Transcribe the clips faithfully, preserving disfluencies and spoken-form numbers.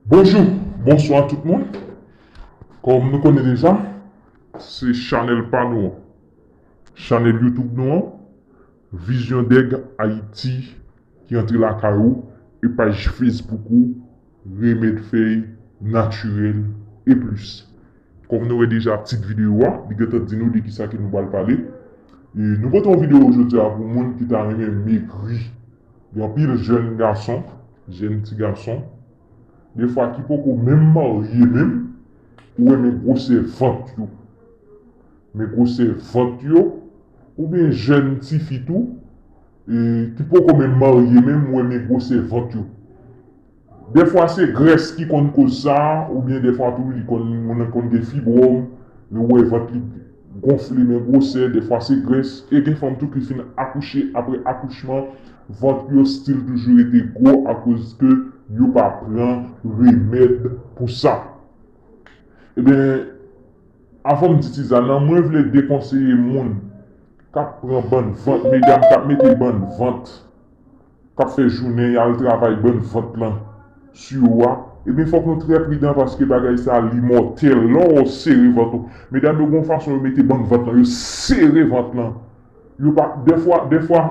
Bonjou, bonswa tout moun. Kòm nou konnen deja, se chanèl pa nou an. Chanèl YouTube nou an, Vizyon Dèg Ayiti ki antre lakay ou, e paj Facebook ou, Remèd Fèy Natirèl e plis. Kòm nou wè deja tit videyo a, li gentan di nou de kisa ke nou pral pale. E nou pote yon videyo jodi a pou moun ki ta renmen megri. Gen anpil jèn gason, jèn ti gason, defwa ki poko menm marye menm, ou wè men gwosè vant yo. Men gwosè vant yo, oubyen jèn tifi tou, e ki poko menm marye menm, ou wè men gwosè vant yo. Defwa se grès ki konn koz sa, oubyen defwa tou li konn, moun nan konn gen fibwòm, ou wè vant li gonfle men gwosè, defwa se grès, e gen fanm tou ki fin akouche, apre akouchman, vant yo still toujou rete gwo akoz ke yo pa pran remèd pou sa. Ebyen, avan m di tizan nan, mwen vle dekonseye moun k ap pran bann vant, medam k ap mete bann vant, k ap fè jounen y al travay bann vant lan sou yo a, ebyen fòk nou trè pridan paske bagay sa li mòtèl. Lè w sere vant ou, medam yo gen yon fason yo mete bann vant lan, yo sere vant lan. Yo pa, defwa, defwa,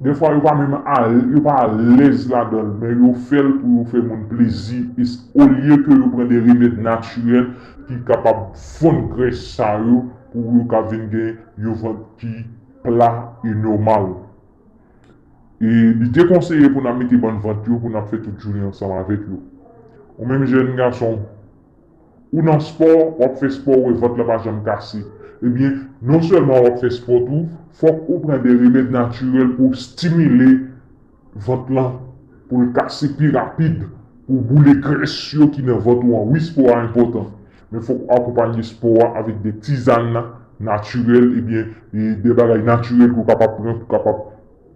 defwa yo pa menm al, yo pa alèz ladan l, men yo fè l pou yo fè moun plezi. E s-, olye ke yo pran de remèd natirèl ki kapab fonn grès sa yo pou yo ka vin gen yon vant ki pla e nòmal. E li dekonseye pou n ap mete bann vant yo, pou n ap fè tout jounen ansanm avèk yo. Ou menm jèn gason, ou nan spò, w ap fè spò, ou wè vant lan pa janm kase. Ebyen, non sèlman w ap fè spò tou, fòk ou pran de remèd natirèl pou w stimile vant lan, pou l kase pi rapid, pou w boule grès yo ki nan vant ou an. Wi, spò a enpòtan, men fòk ou akonpanye spò a avèk de tizàn natirèl, ebyen, e de bagay natirèl ke w kapab pran pou w kapab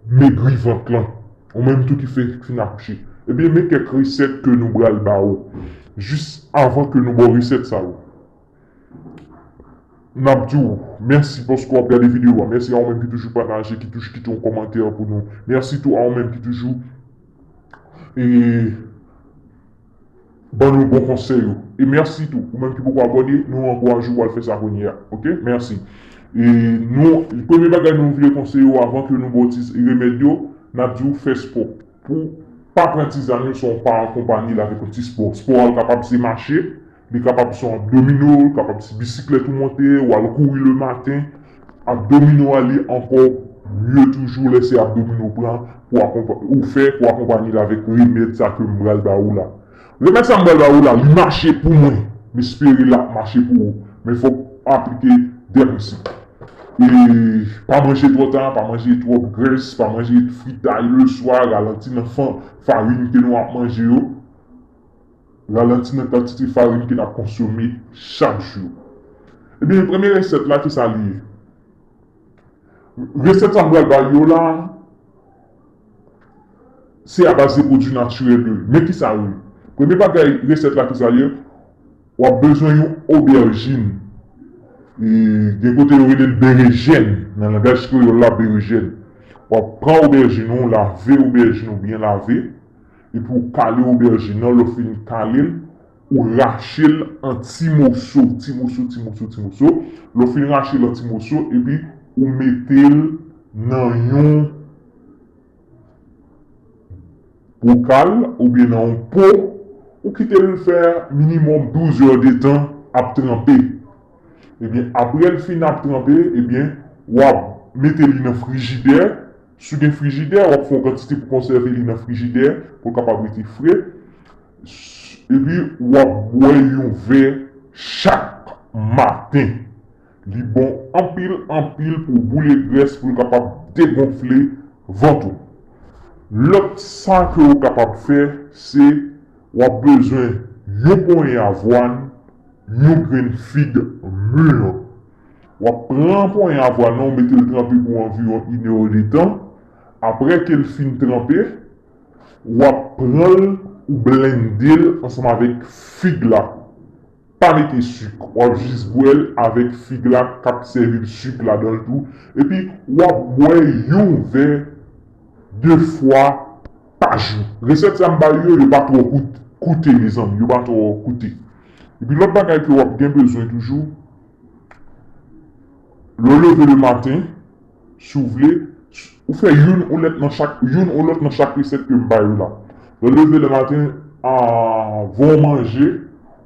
megri vant lan. Ou menm tou ki fè, fin akouche. Ebyen, men kèk resèt ke nou pral ba ou. Jis avan ke nou ba w resèt sa yo, n ap di w mèsi paske w ap gade videyo a. Mèsi a ou menm ki toujou pataje, ki toujou kite yon kòmantè pou nou. Mèsi tou a ou menm ki toujou, e, ban nou bon konsèy yo. E mèsi tou, ou menm ki poko abòne, nou ankouraje w al fè sa kounye a. Oke? Mèsi. E nou, premye bagay nou vle konseye w avan ke nou ba w ti remèd yo, n ap di w fè spò. Pou pa pran tizàn yo san w pa akonpanye l avèk yon ti spò. Spò a l kapab se mache, li kapab se yon abdomino, li kapab se bisiklèt ou monte, w al kouri lematen. Abdomino a li ankò mye toujou lè se abdomino w pran pou akonpa-, ou fè pou akonpanye l avèk remèd sa ke m pral ba ou la. Remèd sa m pral ba ou la, li mache pou mwen. M espere l ap mache pou ou. Men fòk w aplike de prensip. E pa manje twò ta, pa manje twòp grès, pa manje fritay leswa, ralanti nan fan-, farin ke nou ap manje yo. Ralanti nan kantite farin ke n ap konsome chak jou. Ebyen, premye resèt la, ki sa li ye? Resèt sa m pral ba yo la, se a baz de pwodui natirèl yo ye. Men ki sa yo ye? Premye bagay, resèt la, ki sa li ye? W ap bezwen yon obèjin. E, gen kote yo rele l berejèn. Nan langaj kreyòl la, berejèn. W ap pran obèjin ou, lave obèjin ou byen lave. Epi w kale obèjin nan, lè w fin kale l, ou rache l an ti moso, ti moso, ti moso, ti moso. Lè w fin rache l an ti moso, epi ou mete l nan yon bokal oubyen nan yon po, ou kite l fè minimòm douz è de tan ap tranpe. Ebyen, apre l fin ap tranpe, ebyen, w ap mete li nan frijidè. Si w gen frijidè, w ap fè yon kantite pou konsève li nan frijidè, pou l kapab rete fre. S-, epi, w ap bwè yon vè chak maten. Li bon anpil, anpil pou boule grès, pou l kapab degonfle vant ou. Lòt sa ke w kapab fè, se w ap bezwen yon ponyen avwàn, yon grenn fig mûr. W ap pran ponyen avwàn nan, w mete l tranpe pou anviwon inè de tan. Apre ke l fin tranpe, w ap pran l, ou blende l ansanm avèk fig la. Pa mete sik, w ap jis bwè l avèk fig la k ap sèvi l sik ladan l tou. Epi, w ap bwè yon vè de fwa pa jou. Resèt sa m ba yo, yo pa twò kout. koute, mezanmi, yo pa twò koute. Epi lòt bagay ke w ap gen bezwen toujou, lè w leve le maten, si w vle, ou fè youn ou lòt nan chak, youn ou lòt nan chak resèt ke m ba yo la. Lè w leve le maten, avan w manje,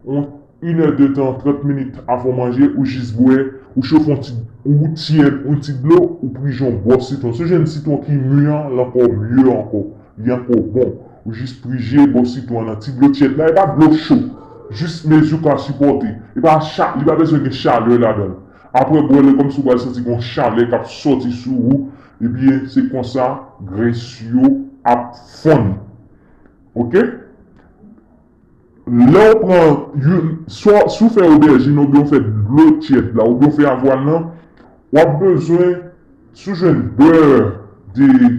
yon inèdtan, trant minit avan w manje, ou jis bwè, ou chofe yon ti, ou tyèd, yon ti dlo, ou prije yon bò sitwon. Si w jwenn sitwon ki mi an, l ankò mye ankò. Li ankò bon. Ou jis prije bò sitwon an nan ti dlo tyèd la, e pa dlo cho. Jis mezi w ka sipòte. E pa cha, li pa bezwen gen chalè ladan l. Apre bwè l, kòmsi w pral santi gen yon chalè k ap sòti sou ou, ebyen, se konsa grès yo ap fonn. Oke? Lè w pran youn, swa, si w fè obèjin oubyen w fè dlo tyèd la, oubyen w fè avwàn nan, w ap bezwen, si w jwenn bè de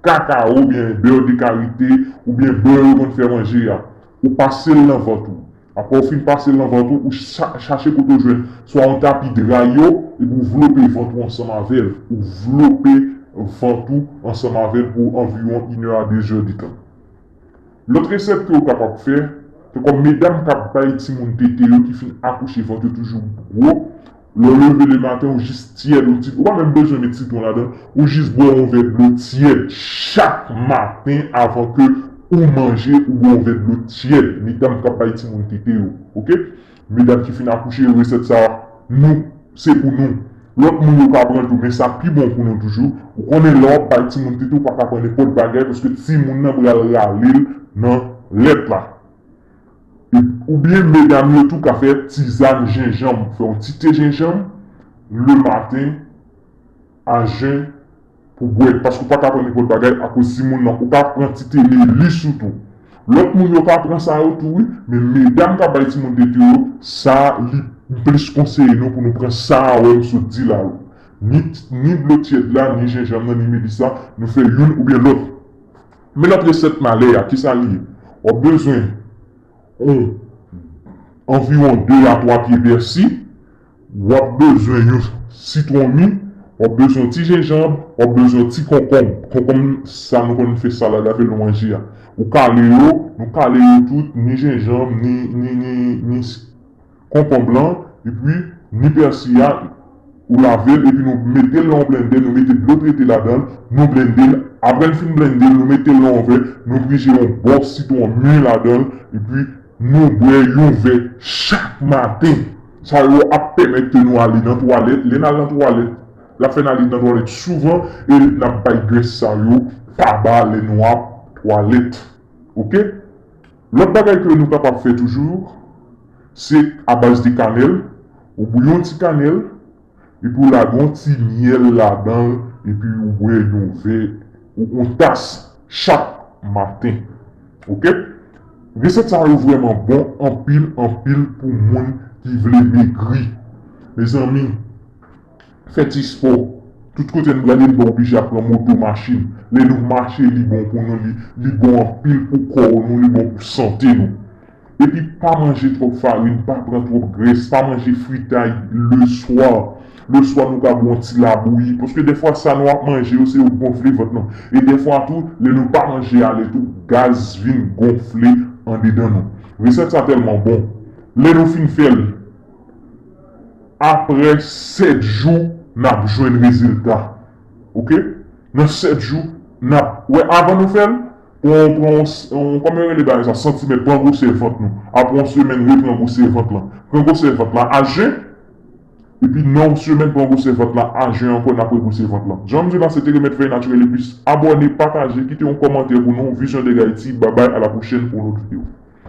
kakao oubyen bè de karite oubyen bè yo konn fè manje a, ou pase l nan vant ou. Apre w fin pase l nan vant ou, ou cha-, chache kote w jwenn swa yon tapi dra yo, epi w vlope vant ou ansanm avè l. Ou vlope vant ou ansanm avè l pou anviwon inè a dezè de tan. Lòt resèt ke w kapab fè, se kòm medam k ap bay timoun tete yo ki fin akouche, vant yo toujou gwo, lè w leve le maten, ou jis tyèd, ou ti, ou pa menm bezwen met sitwon ladan, ou jis bwè yon vè dlo tyèd chak maten avan ke ou manje, ou bwè yon vè dlo tyèd, medam k ap bay timoun tete yo, oke? Medam ki fin akouche, resèt sa, nou, se pou nou. Lòt moun yo ka pran l tou, men sa pi bon pou nou toujou. Ou konnen lè w ap bay timoun tete, ou pa ka pran nenpòt bagay, paske timoun nan pral rale l nan lèt la. E, oubyen medam yo tou ka fè tizàn jenjanm, fè yon ti te jenjanm, le maten, a jen, pou bwè, paske w pa ka pran nenpòt bagay akoz timoun nan, ou ka pran ti te melis ou tou. Lòt moun yo ka pran sa yo tou, wi, men medam k ap bay timoun tete yo, sa, li, m plis konseye nou pou nou pran sa a, wè m sot di la, wi. Ni, ni dlo tyèd la, ni jenjanm nan, ni melis la, nou fè youn oubyen lòt. Men lòt resèt malè a, kisa li ye? W ap bezwen yon anviwon de a twa pye pèsi, w ap bezwen yon sitwon mi, w ap bezwen yon ti jenjanm, w ap bezwen yon ti konkonm. Konkonm sa nou konn fè salad avè l, nou manje a. Ou kale yo, nou kale yo tout, ni jenjanm, ni, ni, ni, ni s-, konkonm lan, epi ni pèsi a, ou lave l, epi nou mete l nan yon blendè, nou mete dlo trete ladan l, nou blende l. Apre n fin blende l, nou mete l nan yon vè, nou prije yon bò sitwon mi ladan l, epi nou bwè yon vè chak maten. Sa yo ap pèmèt ke nou ale nan twalèt. Lè n al nan twalèt, l ap fè n ale nan twalèt souvan e n ap bay grès sa yo taba lè nou ap twalèt. Oke? Lòt bagay ke nou kapab fè toujou, se abaz de kanèl, ou bouyon ti kanèl, epi w lage yon ti myèl ladan l, epi w bwè yon vè ou yon tas chak maten. Oke? Resèt sa yo vrèman bon anpil, anpil pou moun ki vle megri. Mezanmi, fè ti spò. Tout kote n prale, n pa oblije ap pran moto, machin. Lè nou mache, li bon pou nou, li, li bon anpil pou kò nou, li bon pou sante nou. Epi pa manje twòp farin, pa pran twòp grès, pa manje fritay leswa. Leswa nou ka bwè yon ti labouyi, paske dèfwa sa nou ap manje yo se yo gonfle vant nou. E dèfwa tou, lè nou pa manje ale tou, gaz vin gonfle andedan nou. Resèt sa tèlman bon. Lè nou fin fè l, apre sèt jou, n ap jwenn rezilta. Oke? Nan sèt jou, n ap wè, avan nou fè l, pran, pran yon, yon, kòman yo rele bagay sa, santimèt, pran gwosè vant nou. Apre yon semèn, repran gwosè vant lan. Pran gwosè vant lan a jen, epi nan yon semèn, pran gwosè vant lan a jen ankò, n ap wè gwosè vant lan. Jan m di w la, se te remèd fèy natirèl epis. Abòne, pataje, kite yon kòmantè pou nou. Vision de Haïti, babay, a la pwochèn pou yon lòt videyo.